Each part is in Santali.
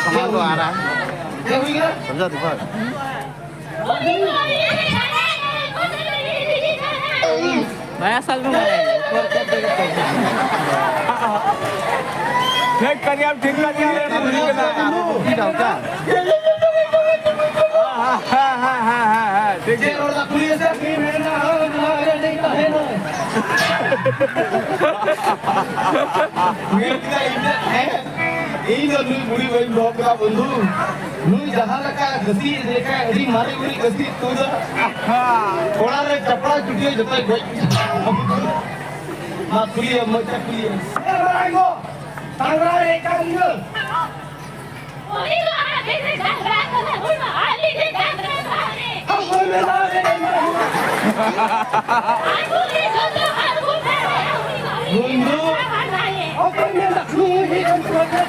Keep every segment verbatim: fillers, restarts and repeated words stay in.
सामान तो आ रहा है। समझा दीपक? नया साल में मनाएंगे। ठीक कर दिया, ठीक कर दिया। ठीक है, क्या? हाँ, हाँ, हाँ, हाँ, हाँ, हाँ, ठीक है। ᱤᱧ ᱫᱚ ᱱᱩᱭ ᱵᱩᱲᱦᱤ ᱵᱟᱹᱧ ᱫᱚᱦᱚ ᱠᱮᱫᱟ ᱵᱚᱱᱫᱷᱩ᱾ ᱱᱩᱭ ᱡᱟᱦᱟᱸ ᱞᱮᱠᱟ ᱜᱟᱹᱥᱤ ᱞᱮᱠᱟ ᱟᱹᱰᱤ ᱢᱟᱨᱮ ᱩᱨᱤᱡ ᱜᱟᱹᱥᱤ ᱛᱩᱫᱟ᱾ ᱠᱚᱲᱟ ᱨᱮ ᱪᱟᱯᱲᱟ ᱪᱩᱴᱭᱟᱹ ᱡᱚᱛᱚᱭ ᱜᱚᱡ᱾ ᱢᱟ ᱠᱩᱞᱤᱭᱮᱢ, ᱢᱚᱡᱽ ᱛᱮ ᱠᱩᱞᱤᱭᱮᱢ᱾ ᱮ ᱢᱟᱨᱟᱝ ᱜᱚ, ᱰᱟᱝᱨᱟ ᱨᱮ ᱮᱠᱟᱞ ᱧᱤᱫᱟᱹ᱾ ᱩᱱᱤ ᱫᱚ ᱟᱡ ᱜᱮ ᱰᱟᱝᱨᱟ ᱠᱟᱱᱟᱭ, ᱩᱱᱤ ᱢᱟ ᱟᱹᱞᱤᱧ ᱨᱮᱱ ᱰᱟᱝᱨᱟ ᱠᱟᱱᱟᱭ᱾ ᱚᱠᱚᱭ ᱢᱮᱱᱟ ᱟᱞᱮ ᱨᱮᱱ ᱰᱟᱝᱨᱟ? ᱟᱹᱜᱩ ᱨᱮ ᱡᱚᱛᱚ ᱟᱹᱜᱩ ᱫᱟᱲᱮᱭᱟᱜᱼᱟ, ᱩᱱᱤ ᱢᱟ ᱟᱹᱞᱤᱧ ᱨᱮᱱ ᱵᱚᱱᱫᱷᱩ᱾ ᱰᱟᱝᱨᱟ ᱠᱟᱱᱟᱭ᱾ ᱚᱠᱚᱭ ᱢᱮᱱᱟ ᱱᱩᱭ ᱦᱮᱡ ᱮᱱ ᱛᱟᱵᱚᱱᱟ?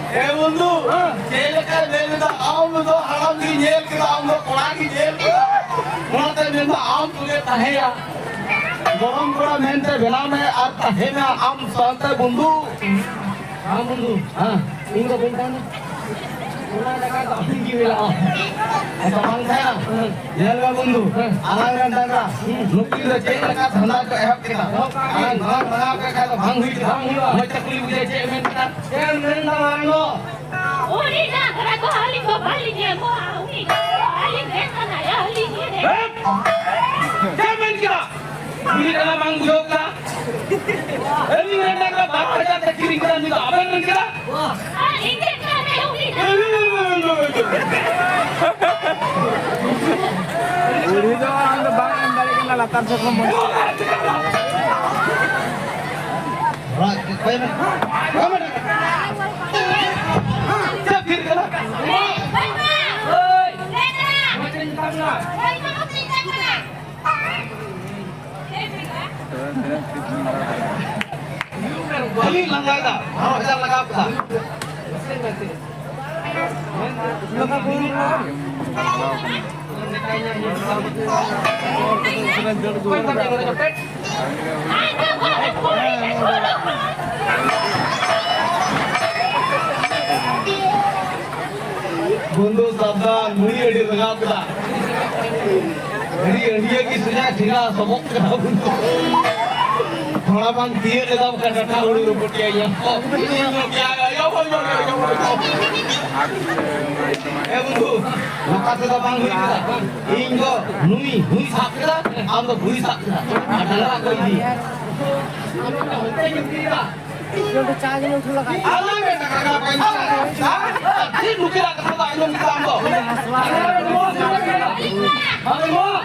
ᱮ ᱵᱚᱱᱫᱷᱩ, ᱦᱮᱸ᱾ ᱪᱮᱫ ᱞᱮᱠᱟᱭ ᱞᱟᱹᱭ ᱞᱮᱫᱟ, ᱟᱢ ᱫᱚ ᱦᱟᱲᱟᱢ ᱜᱮ ᱧᱮᱞ ᱠᱮᱫᱟ, ᱟᱢ ᱫᱚ ᱠᱚᱲᱟ ᱜᱮ ᱧᱮᱞ ᱠᱮᱫᱟ, ᱚᱱᱟᱛᱮ ᱢᱮᱱᱫᱟ ᱟᱢ ᱛᱩᱞᱮ ᱛᱟᱦᱮᱸᱭᱟ᱾ ᱜᱚᱲᱚᱢ ᱠᱚᱲᱟ ᱢᱮᱱᱛᱮ ᱵᱮᱱᱟᱣ ᱢᱮ ᱟᱨ ᱛᱟᱦᱮᱸᱱᱟ ᱟᱢ ᱥᱟᱶᱛᱮ ᱵᱚᱱᱫᱷᱩ᱾ ᱦᱮᱸ ᱵᱚᱱᱫᱷᱩ, ᱦᱮᱸ, ᱤᱧ ᱫᱚ ᱵᱟᱹᱧ ᱛᱟᱦᱮᱸᱱᱟ᱾ ᱚᱱᱟ ᱞᱮᱠᱟ ᱫᱚ ᱟᱢ ᱜᱮ ᱢᱮᱱᱟᱜᱼᱟ᱾ ᱟᱪᱪᱷᱟ, ᱵᱟᱝ ᱛᱟᱦᱮᱸᱱᱟ? ᱦᱮᱸ᱾ ᱧᱮᱞ ᱢᱮ ᱵᱚᱱᱫᱷᱩ, ᱦᱮᱸ᱾ ᱟᱞᱟᱝ ᱨᱮᱱ ᱰᱟᱝᱨᱟ, ᱦᱩᱸ᱾ ᱱᱩᱠᱤᱱ ᱫᱚ ᱪᱮᱫ ᱞᱮᱠᱟ ᱫᱷᱟᱱᱫᱟ ᱠᱚ ᱮᱦᱚᱵ ᱠᱮᱫᱟ? ᱮᱦᱚᱵ ᱠᱟᱜ ᱟᱞᱟᱝ ᱜᱮ᱾ ᱵᱟᱝ ᱢᱟᱱᱟᱣ ᱠᱟᱜ ᱠᱷᱟᱱ ᱫᱚ ᱵᱟᱝ ᱦᱩᱭ ᱠᱚᱜᱼᱟ᱾ ᱵᱟᱝ ᱦᱩᱭᱩᱜᱼᱟ᱾ ᱢᱚᱡᱽ ᱛᱮ ᱠᱩᱞᱤ ᱵᱩᱡᱷᱟᱹᱣ ᱪᱮᱫ ᱮ ᱢᱮᱱ ᱠᱮᱫᱟ? ᱪᱮᱫ ᱮᱢ ᱢᱮᱱ ᱮᱫᱟ ᱢᱟᱨᱟᱝ ᱜᱚ? ᱩᱱᱤ ᱰᱟᱝᱨᱟ ᱫᱚ ᱟᱹᱞᱤᱧ ᱫᱚ ᱵᱟᱹᱞᱤᱧ ᱮᱢᱚᱜᱼᱟ, ᱩᱱᱤ ᱫᱚ ᱟᱹᱞᱤᱧ ᱨᱮᱱ ᱠᱟᱱᱟᱭ, ᱟᱹᱞᱤᱧ ᱨᱮᱱ᱾ ᱦᱮᱸ? ᱪᱮᱫ ᱢᱮᱱ ᱠᱮᱫᱟ? ᱩᱱᱤ ᱠᱟᱱᱟ ᱵᱟᱝ ᱵᱩᱡᱷᱟᱹᱣ ᱠᱮᱫᱟ? ᱟᱹᱞᱤᱧ ᱨᱮᱱ ᱰᱟᱝᱨᱟ ᱵᱟᱨ ᱦᱟᱡᱟᱨ ᱛᱮ ᱠᱤᱨᱤᱧ ᱠᱮᱫᱟ, ᱩᱱᱤ ᱫᱚ ᱟᱵᱮᱱ ᱨᱮᱱ ᱠᱮᱫᱟ? ᱟᱨ ᱤᱧ ᱨᱮᱱ ᱠᱟᱱᱟᱭ ᱩᱱᱤ ᱫᱚ᱾ ᱵᱩᱲᱦᱤ ᱫᱚ ᱟᱢ ᱫᱚ ᱵᱟᱝ ᱮᱢ ᱫᱟᱲᱮᱭᱟᱜ ᱠᱟᱱᱟ, ᱞᱟᱛᱟᱨ ᱥᱮᱫ ᱠᱷᱚᱱ ᱵᱚᱱ ᱚᱲᱟᱜ ᱚᱠᱚᱭ ᱢᱮ? ᱚᱠᱚᱭ ᱢᱮ? ᱪᱮᱫ ᱵᱷᱤᱲ ᱠᱟᱱᱟ? ᱦᱳᱭ᱾ ᱵᱟᱹᱞᱤᱧ ᱞᱟᱸᱜᱟᱭᱮᱫᱟ, ᱵᱟᱨᱚ ᱦᱟᱡᱟᱨ ᱞᱟᱜᱟᱣ ᱠᱮᱫᱟ᱾ ᱵᱚᱱᱫᱷᱩ ᱥᱟᱵᱫᱷᱟᱱ, ᱢᱩᱲᱤ ᱟᱹᱰᱤ ᱨᱟᱸᱜᱟᱣ ᱠᱮᱫᱟ᱾ ᱟᱹᱰᱤ ᱟᱹᱰᱤᱭᱟᱹ ᱜᱮ ᱥᱚᱡᱟ ᱴᱷᱮᱸᱜᱟ ᱥᱚᱵᱚᱜ ᱠᱟᱱᱟ ᱵᱚᱱᱫᱷᱩ᱾ ᱛᱷᱚᱲᱟ ᱵᱟᱝ ᱛᱤᱭᱟᱹᱜ ᱞᱮᱫᱟ, ᱵᱟᱠᱷᱟᱱ ᱰᱟᱴᱟ ᱦᱩᱲᱩ ᱨᱚᱯᱚᱴ ᱠᱮᱭᱟ ᱤᱧ᱾ ᱮ ᱵᱚᱱᱫᱷᱩ, ᱱᱚᱝᱠᱟ ᱛᱮᱫᱚ ᱵᱟᱝ ᱦᱩᱭ ᱠᱟᱱᱟ᱾ ᱤᱧ ᱫᱚ ᱱᱩᱭ ᱦᱩᱭ ᱥᱟᱵ ᱠᱮᱫᱟ, ᱟᱢ ᱫᱚ ᱦᱩᱭ ᱥᱟᱵ ᱠᱮᱫᱟ᱾ ᱟᱨ ᱰᱟᱝᱨᱟ ᱠᱚ ᱤᱫᱤᱭᱟ᱾ ᱱᱚᱰᱮ ᱪᱟ ᱡᱮᱢᱚᱱ ᱴᱷᱩᱞᱟ ᱠᱟᱜ᱾ ᱟᱞᱟᱝ ᱨᱮ ᱴᱟᱠᱟ ᱠᱟᱱᱟ ᱯᱚᱭᱥᱟ᱾ ᱦᱮᱸ? ᱪᱮᱫ ᱱᱩᱠᱤᱱᱟᱜ ᱠᱟᱛᱷᱟ ᱫᱚ ᱟᱸᱡᱚᱢ ᱠᱮᱫᱟ ᱟᱢ ᱫᱚ? ᱟᱞᱮ ᱱᱚᱣᱟ ᱥᱩᱨ ᱨᱮ ᱢᱮᱱᱟᱜᱼᱟ᱾ ᱟᱞᱮ ᱱᱚᱣᱟ᱾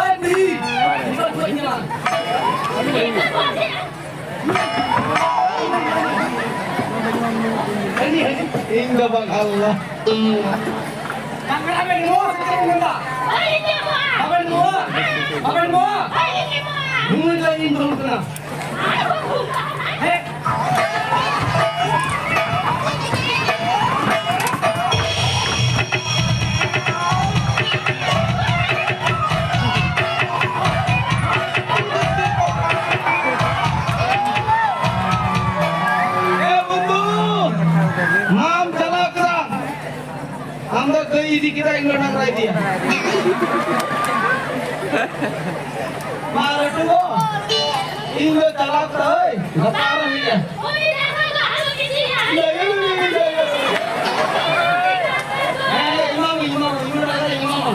I B. ᱤᱧ ᱫᱚ ᱵᱟᱝ ᱟᱞᱞᱟ᱾ ᱟᱵᱮᱱ ᱱᱚᱣᱟ ᱥᱮ ᱪᱮᱫ ᱵᱮᱱ ᱢᱮᱱᱫᱟ? ᱟᱵᱮᱱ ᱱᱚᱣᱟ? ᱟᱵᱮᱱ ᱱᱚᱣᱟ? ᱱᱩᱭ ᱫᱚ ᱤᱧ ᱵᱟᱹᱦᱩ ᱠᱟᱱᱟ᱾ ᱮ ᱵᱚᱱᱫᱷᱩ, ᱢᱟᱢ ᱪᱟᱞᱟᱣ ᱠᱮᱫᱟ᱾ ᱟᱢ ᱫᱚ ᱜᱟᱹᱭ ᱤᱫᱤ ᱠᱮᱫᱟ, ᱤᱧ ᱫᱚ ᱰᱟᱝᱨᱟ ᱤᱫᱤᱭᱟ᱾ ᱢᱟ ᱞᱟᱹᱴᱩ ᱜᱚ, ᱤᱧ ᱫᱚ ᱪᱟᱞᱟᱣ ᱠᱟᱹᱫᱟᱹᱧ, ᱜᱟᱯᱟ ᱟᱨᱚ ᱦᱤᱡᱩᱜᱼᱟ᱾ ᱦᱮᱸ, ᱮᱢᱟᱢᱟᱹᱧ, ᱮᱢᱟᱢᱟᱹᱧ, ᱤᱧ ᱫᱚ ᱰᱟᱝᱨᱟ ᱤᱧ ᱮᱢᱟᱢᱟ᱾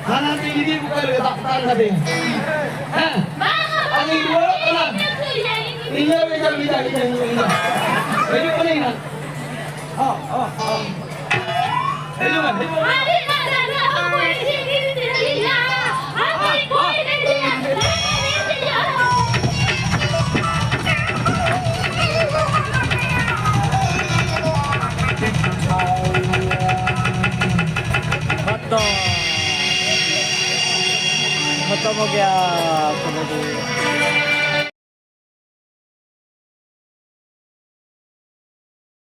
ᱦᱟᱱᱟ ᱛᱤ ᱤᱫᱤ ᱵᱩᱠᱟᱹ ᱨᱮ ᱫᱟᱜ ᱛᱟᱝ ᱠᱟᱛᱮ᱾ ᱦᱮᱸ? ᱟᱫᱚᱧ ᱨᱩᱣᱟᱹᱲᱚᱜ ᱠᱟᱱᱟ᱾ ᱤᱧ ᱫᱚ ᱵᱷᱮᱡᱟ, ᱵᱷᱮᱡᱟ, ᱵᱷᱮᱡᱟ, ᱵᱷᱮᱡᱟ᱾ ᱦᱤᱡᱩᱜ ᱠᱟᱹᱱᱟᱹᱧ ᱦᱟᱸᱜ᱾ ᱦᱚᱸ, ᱦᱚᱸ, ᱦᱚᱸ᱾ ᱦᱤᱡᱩᱜ ᱢᱮ, ᱦᱤᱡᱩᱜ ᱢᱮ᱾ खत्म। खत्म हो गया comedy।